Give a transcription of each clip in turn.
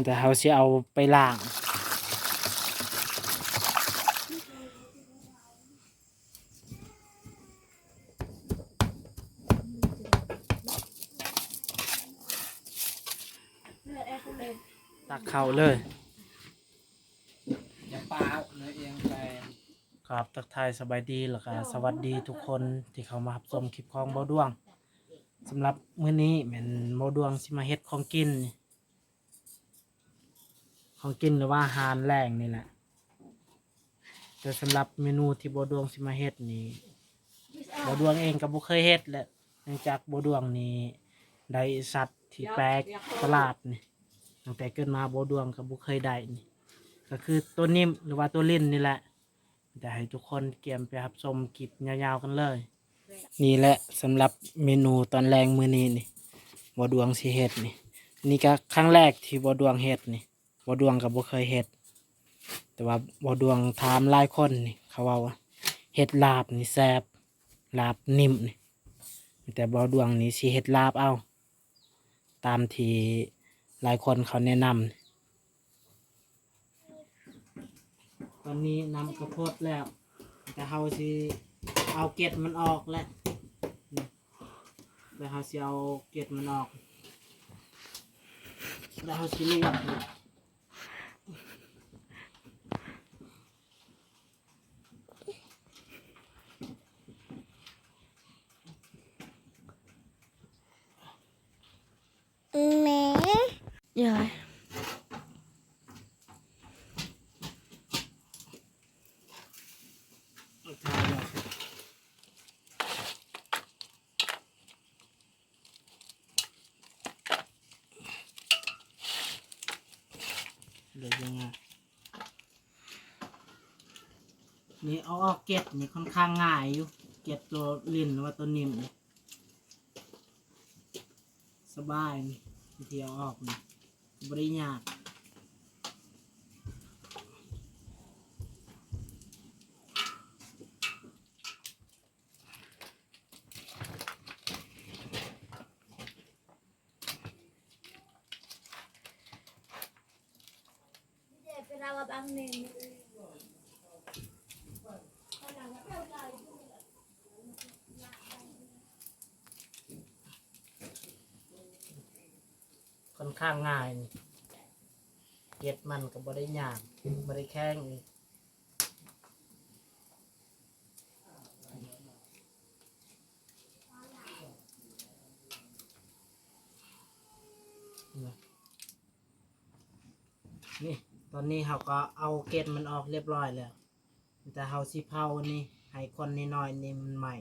ແຕ່ເຮົາຊິເອົາໄປລ້າງ. ຕັກເຂົ້າເລີຍ. ຢ່າປາວເນຍ ເອີງໄປ. ຄາບ ທັກທາຍສະບາຍດີ ແລ້ວກະສະຫວັດດີທຸກຄົນທີ່ເຂົ້າມາຮັບຊົມຄລິບຂອງເບົາດວງ. ສຳລັບມື້ນີ້ແມ່ນເບົາດວງຊິມາເຮັດຂອງກິນ. ຂອງກິນ ຫຼືວ່າອາຫານແລງນີ້ແຫຼະ. ແຕ່ສຳລັບເມນູທີ່ເບົາດວງຊິມາເຮັດນີ້ ເບົາດວງເອງກໍບໍ່ເຄີຍເຮັດແຫຼະ, ເນື່ອງຈາກເບົາດວງນີ້ໄດ້ສັດທີ່ແປກປະຫຼາດນີ້ ຕັ້ງແຕ່ເກີດມາເບົາດວງກໍບໍ່ເຄີຍໄດ້ນີ້ ກໍຄືໂຕນິ້ມ ຫຼືວ່າໂຕລິ້ນນີ້ແຫຼະ. ຈະໃຫ້ທຸກຄົນກຽມໄປຮັບຊົມຄລິບຍາວໆກັນເລີຍ. ນີ້ແຫຼະສຳລັບເມນູຕອນແລງມື້ນີ້ນີ້ ເບົາດວງຊິເຮັດນີ້. ນີ້ກະຄັ້ງແລກທີ່ເບົາດວງເຮັດນີ້, ເບົາດວງກໍບໍ່ເຄີຍເຮັດ. ແຕ່ວ່າເບົາດວງຖາມຫຼາຍຄົນນີ້ ເຂົາເວົ້າວ່າເຮັດລາບນີ້ແຊບ, ລາບນິ້ມນີ້. ແຕ່ເບົາດວງນີ້ຊິເຮັດລາບເອົາ ຕາມທີ່ຫຼາຍຄົນເຂົາແນະນຳ. ຕອນນີ້ນ້ຳກະພົດແລ້ວ, ແຕ່ເຮົາຊິເອົາເກັດມັນອອກແຫຼະ. ແລ້ວເຮົາຊິເອົາເກັດມັນອອກ, ແລ້ວເຮົາຊິລວກ. ແມ່ ຍາຍ ເລີຍຍັງໄງ? ນີ້ເອົາອອກເກັດນີ້ຄ່ອນຂ້າງງ່າຍຢູ່, ເກັດໂຕລິ້ນ ຫຼືວ່າໂຕນິ້ມນີ້ ສະບາຍນີ້, ວິທີເອົາອອກນີ້ບໍ່ໄດ້ຍາກ. ຄ່ອນຂ້າງງ່າຍ, ເກັດມັນກໍບໍ່ໄດ້ຍາກ, ບໍ່ໄດ້ແຂງອີກ. ນີ້ ຕອນນີ້ເຮົາກໍເອົາເກັດມັນອອກຮຽບຮ້ອຍແລ້ວ, ແຕ່ເຮົາຊິເຜົານີ້ໃຫ້ຄວັນນ້ອຍໆນີ້ມັນໄໝ້.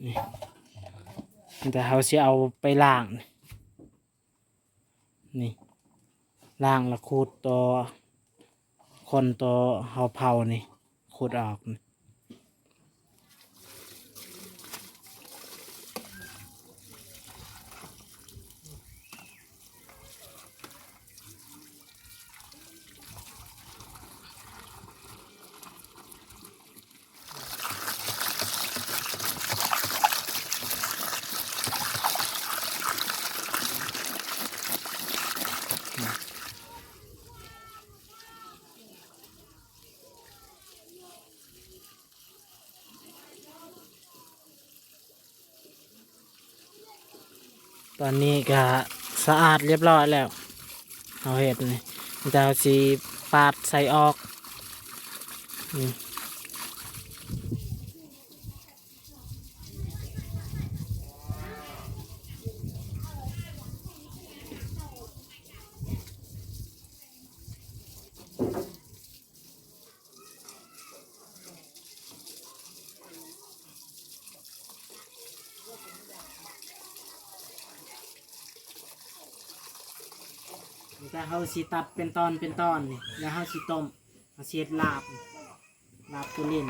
ນີ້ ແຕ່ເຮົາຊິເອົາໄປລ້າງ ນີ້ ລ້າງແລ້ວຂູດຕໍ່ ຄົນຕໍ່ເຮົາເຜົານີ້ ຂູດອອກ. ຕອນນີ້ກະສະອາດຮຽບຮ້ອຍແລ້ວ ເຮົາເຮັດນີ້ ແຕ່ເຮົາຊິປາດໃສ່ອອກ ນີ້. ແລ້ວເຮົາຊິຕັດເປັນຕອນເປັນຕອນນີ້ ແລ້ວເຮົາຊິຕົ້ມ ເຮົາຊິເຮັດລາບ ລາບປູລິນ.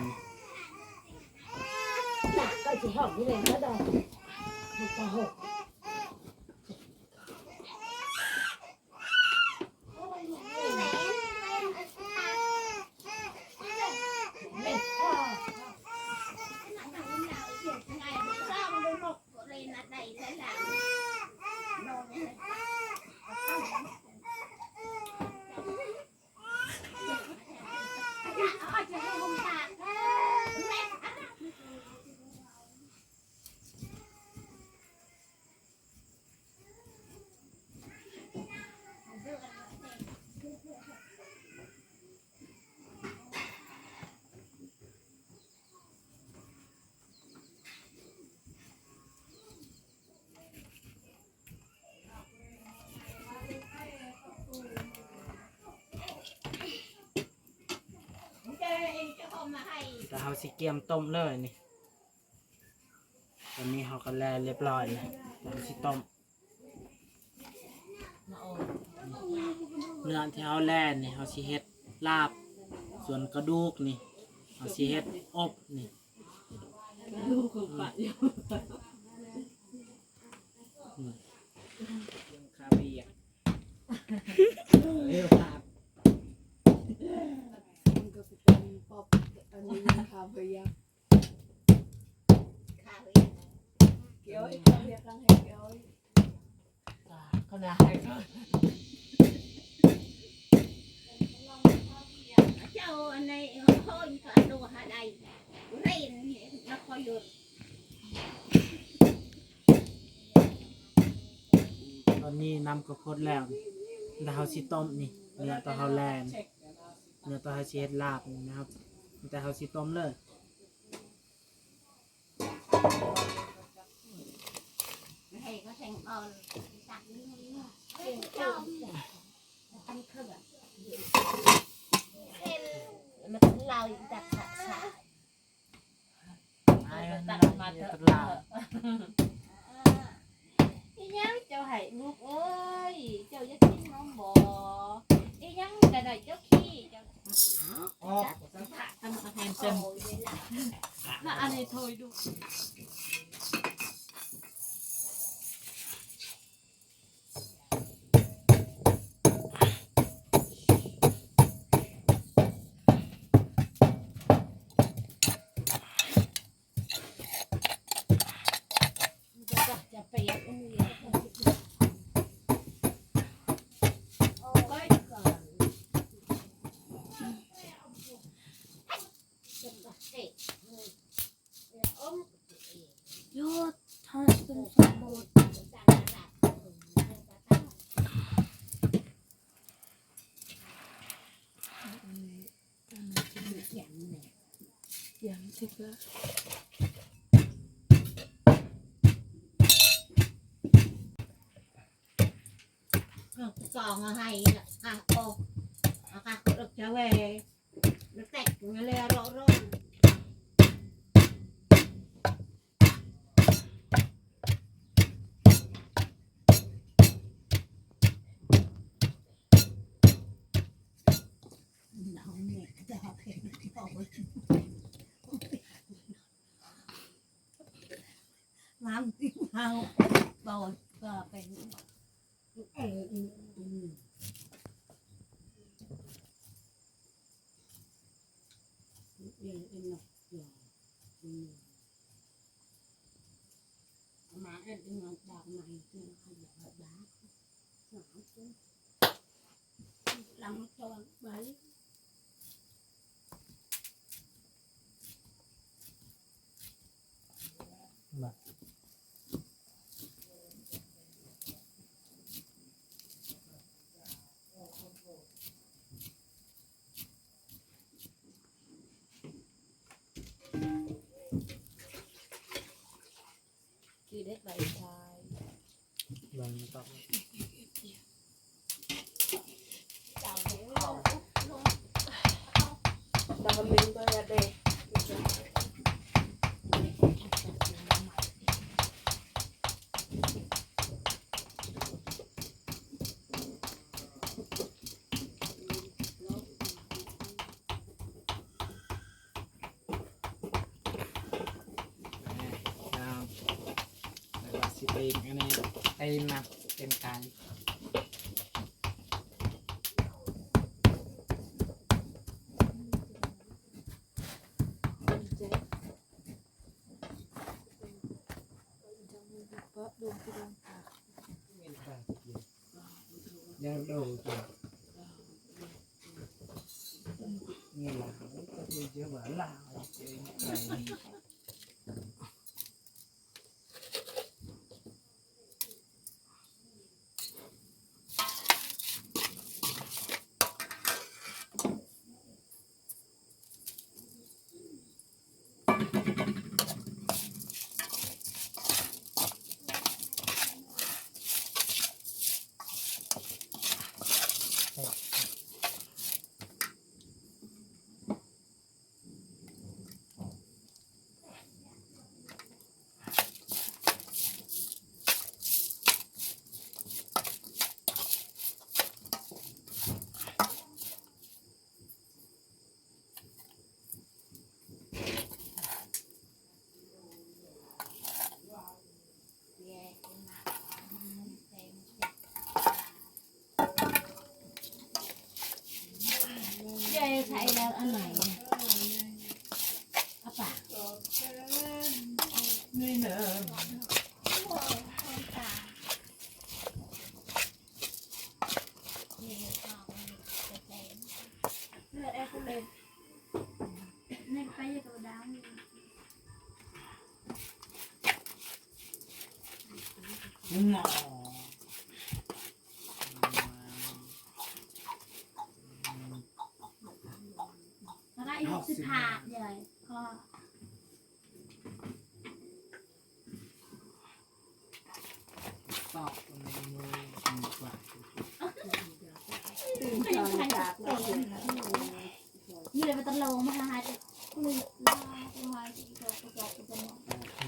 ແລ້ວເຮົາຊິກຽມຕົ້ມເລີຍນີ້. ຕອນນີ້ເຮົາກະແລ່ຮຽບຮ້ອຍແລ້ວ ເຮົາຊິຕົ້ມ ເນື້ອທີ່ເຮົາແລ່ນີ້ ເຮົາຊິເຮັດລາບ ສ່ວນກະດູກນີ້ ເຮົາຊິເຮັດອົບນີ້. ກະດູກຂອງປະຢູ່ ອືມ ຄາເບຍ ເລວຂາດ ມັນກະຊິເປັນປອບ ອັນນີ້ຄາເບຍ ຕອນນີ້ນ້ຳກະຟົດແລ້ວ ແລ້ວເຮົາຊິຕົ້ມນີ້ ເນື້ອຕອນເຮົາແລ່ ເນື້ອຕອນເຮົາຊິເຮັດລາບນີ້ນະຄັບ ແຕ່ເຮົາຊິຕົ້ມເລີຍ. ອີຫຍັງເຈົ້າໄຫ້ລູກເອີຍ ເຈົ້າຢາກກິນນົມບໍ? ອີຫຍັງກະໄດ້ ເຈົ້າຂີ້ ເຈົ້າ ອອກ ມາອັນນີ້ໂທຍດູ. ສອງໃຫ້ລະ ອາ ໂອ ອາ ກະເລິກຈະແວ ເບິ່ງຕໍ່. ແລ້ວກໍຊິເປັນອັນນີ້ ເຕັມນະ ເຕັມໄກ່. ເຢ້ ໃສ່ແລ້ວອັນໃໝ່ ເອົາປາກ ນີ້ນະ.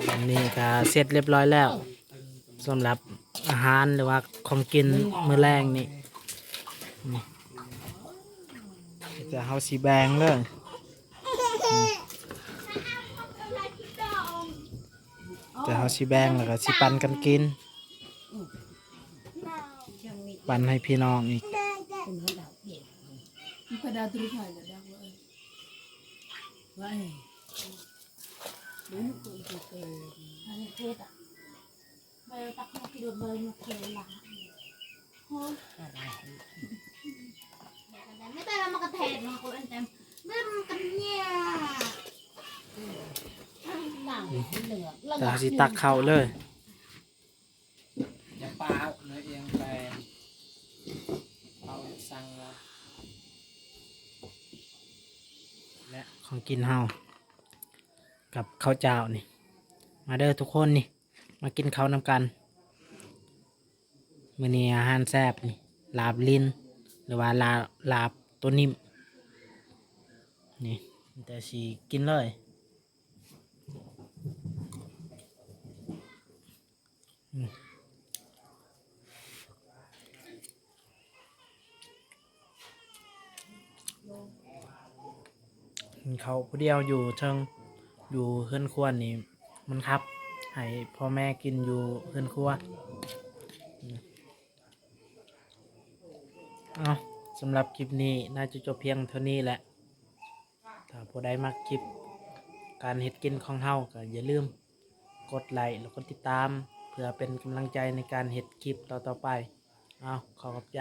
ອັນນີ້ກໍເສັດຮຽບຮ້ອຍແລ້ວ ສຳລັບອາຫານ ຫຼືວ່າຂອງກິນມື້ແລງນີ້. ນີ້ ດຽວເຮົາຊິແບ່ງເລີຍ ດຽວເຮົາຊິແບ່ງ ແລ້ວກໍຊິປັນກັນກິນ ປັນໃຫ້ພີ່ນ້ອງອີກ. ຕາຊິຕັກເຂົ້າເລີຍ ຢ່າປາວເນຍ ອຽງໄປເປົາຢູ່ສັງລະ ແລະ ຂອງກິນເຮົາກັບເຂົ້າຈ້າວນີ້ ມາເດີທຸກຄົນນີ້ ມາກິນເຂົ້ານຳກັນ. ມື້ນີ້ອາຫານແຊບນີ້ ລາບລີນ ຫຼືວ່າລາ ລາບໂຕນິ້ມນີ້ ມີແຕ່ຊິກິນເລີຍ. ກິນເຂົ້າຜູ້ດຽວຢູ່ເທິງ ຢູ່ເຮືອນຄົວນີ້ ມັນຄັບໃຫ້ພໍ່ແມ່ກິນຢູ່ເຮືອນຄົວ. ເອົາ ສຳລັບຄລິບນີ້ໜ້າຈະຈົບພຽງເທົ່ານີ້ແຫຼະ. ຖ້າຜູ້ໃດມັກຄລິບການເຮັດກິນຂອງເຮົາ ກໍຢ່າລືມກົດໄລ ແລະ ກົດຕິດຕາມ ເພື່ອເປັນກຳລັງໃຈໃນການເຮັດຄລິບຕໍ່ໆໄປ. ເອົາ ຂໍຂອບໃຈ.